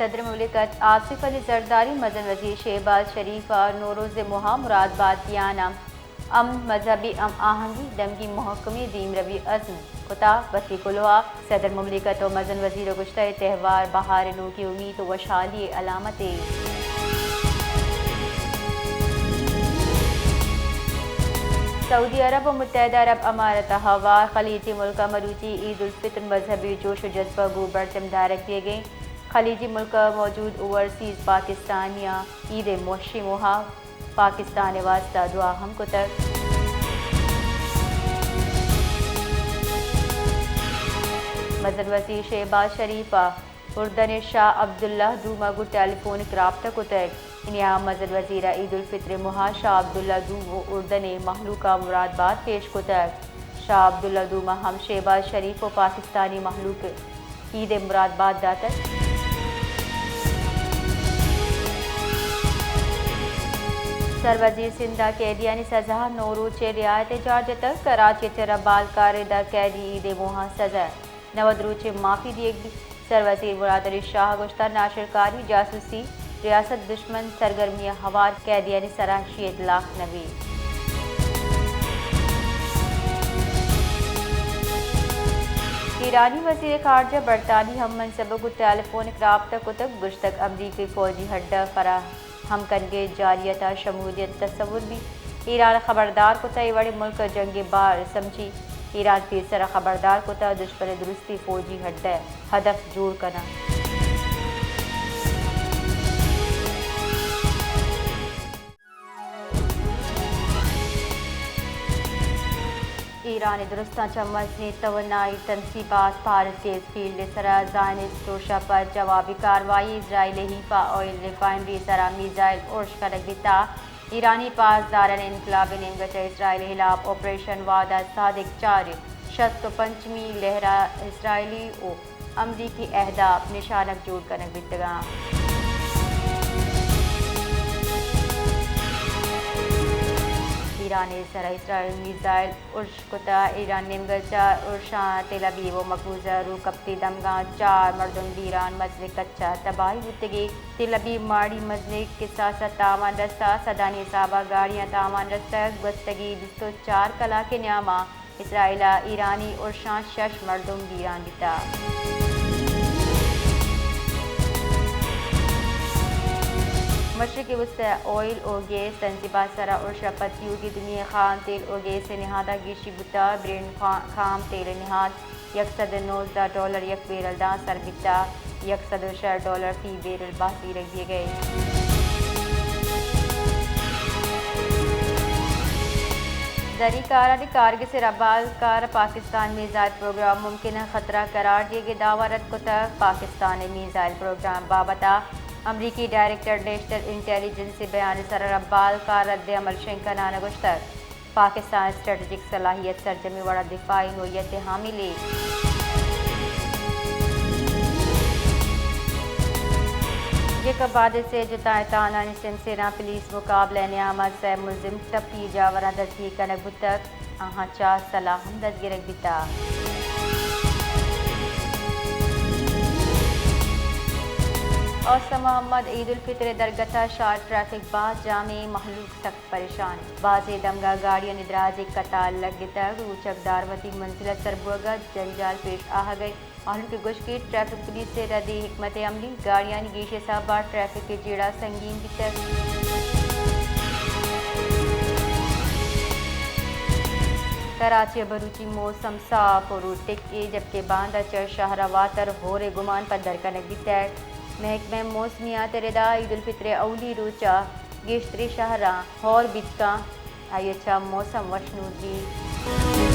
صدر مملکت آصف علی زرداری مزن وزیر شہباز شریف ء نوروز ء موہ ء مراد بات دیان ء امن، مذہبی ہم آہنگی، دمگی محکمی، دیمروی عزم کتا۔ وتی کلوہ ء صدر مملکت و مزن وزیر ء گوشتہ اے تہوار بہار ء نوکیں امیت و وشحالی ء علامتے۔ سعودی عرب و متحدہ عرب امارات ء ہوار خلیجی ملک ء مروچی عید الفطر مذہبی جوش و جذبہ گوں برجم دارگ بیگ ء انت۔ خلیجی ملک ء موجود اوورسیز پاکستانیاں عید ء وشیں موہ ء پاکستان ء واستہ دعا ہم کتگ۔ مزن وزیر شہباز شریف ء اردن ء شاہ عبداللہ دوم ء گوں ٹیلی فونک رابطہ کتگ۔ انیا مزن وزیر ء عید الفطر ء موہ ء شاہ عبداللہ دوم و اردن ء مہلوک ء مراد بات پیش کتگ۔ شاہ عبداللہ دوم ء ہم شہباز شریف و پاکستانی مہلوک عید ء مراد بات داتگ۔ سروزیر سندھ ء قیدیانی سزا ء نو روچ ء رعایت ء جار جتگ۔ کراچی ء چہ ربال کار ء دہ قیدی عید ء موہ ء سزا ء نود روچ ء معافی دیگ بیت۔ سروزیر مراد علی شاہ ء گوشتہ ناشرکاری، جاسوسی، ریاست دشمن سرگرمی ء ہوار قیدیانی سرا شی اطلاق نہ بیت۔ ایرانی وزیر خارجہ برطانوی ہم منصب ء گوں ٹیلی فونک رابطہ کتگ، گوشتگ امریکی فوجی ہڈ ء فراہم کنگ ء جارحیت ء شمولیت تصور بیت۔ ایران ء خبردار کتہ اے وڑیں ملک ء جنگ ء بار سمجھی۔ ایران پیسر ء خبردار کتہ دشمن ء درستی فوجی ہڈ ء ہدف جوڑ کناں۔ ایران ء درستاں چہ مزنیں توانائی تنصیبات پارس گیس فیلڈ ء سرا زائنسٹ ارش ء پد جوابی کاروائی، اسرائیل ء حیفا آئل ریفائنری ء سرا میزائل ارش کنگ بیتا۔ ایرانی پاسداران انقلاب ء نیمگا چہ اسرائیل ء ہلاپ آپریشن وعدہ صادق چار شست و پنچمی لہرا اسرائیلی و امریکی اہداف نشانگ جوڑ کنگ بیتگاں۔ ایران ء سرا اسرائیل میزائل ارش کتا۔ ایران نیمگا چہ ارشاں تل ابیب و مقبوضہ روکپتی دمگاں چار مردم بیران، مزنیں کچا تباہی بوتگی۔ تل ابیب ماڑی مزنیں کساسا تاوان رستا، سدانی حسابا گاڑیاں تاوان رستگ۔ گوستگی بیست و چار کلاک ء نیاما اسرائیل ء ایرانی ارشاں شش مردم بیران بیتا۔ مشرقی وسطی آئل و گیس تنصیبات سرا ارش ء پد تیوگی دنیا ء خام تیل و گیس ء نہاداں گیشی بوتا۔ برینٹ خا-، خام تیل ء نہاد یک سد و نوزدہ ڈالر یک بیرل داں سر بیتا، یک سد و شش ڈالر فی بیرل بہا زیرگ بیگ ء انت۔ زرعی کارانی کارگس ء ربال کار پاکستان میزائل پروگرام ممکنہ خطرہ قرار دیگ ء دعوی رد کتگ۔ پاکستان ء میزائل پروگرام بابت ء امریکی ڈائریکٹر نیشنل انٹیلی جنس ء بیان ء سرا ربال کار رد عمل شنگ کنان ء گوشتگ۔ پاکستان اسٹریٹجک صلاحیت سرجمیں وڑا دفاعی نوعیت ء حاملے۔ جیکب حادثہ ء جتائیں تھانہانی سمسراں پولیس مقابلہ ء نیاما سئے ملزم ٹپی جاوراں دزگیر کنگ بوتگ، آہاں چہ سلاہ ہم دزگیرگ بیتا۔ اوستا محمد عید الفطر ء درگت ء شار ٹریفک باز جام ء، مہلوک سک پریشان۔ بازیں دمگا گاڑیانی دراجیں قطار لگتگ، روچگ دار وتی منزل ء سر بوگ ء جنجال پیش آہگ ء۔ مہلوک ء گوشگ کہ ٹریفک پولیس ء ردی حکمت عملی، گاڑیانی گیش حساب ء ٹریفک ء جیڑہ سنگین بیتگ۔ کراچی ء مروچی موسم صاف و روٹکے، جبکہ باندا چہ شہر ء واتر ہور ء گمان پدر کنگ بیتگ۔ محکمہ موسمیات ء ردا عید الفطر ء اولی روچ ء گیشتریں شہراں ہور بیت کنت، آئی ء چہ موسم وشنود بیت۔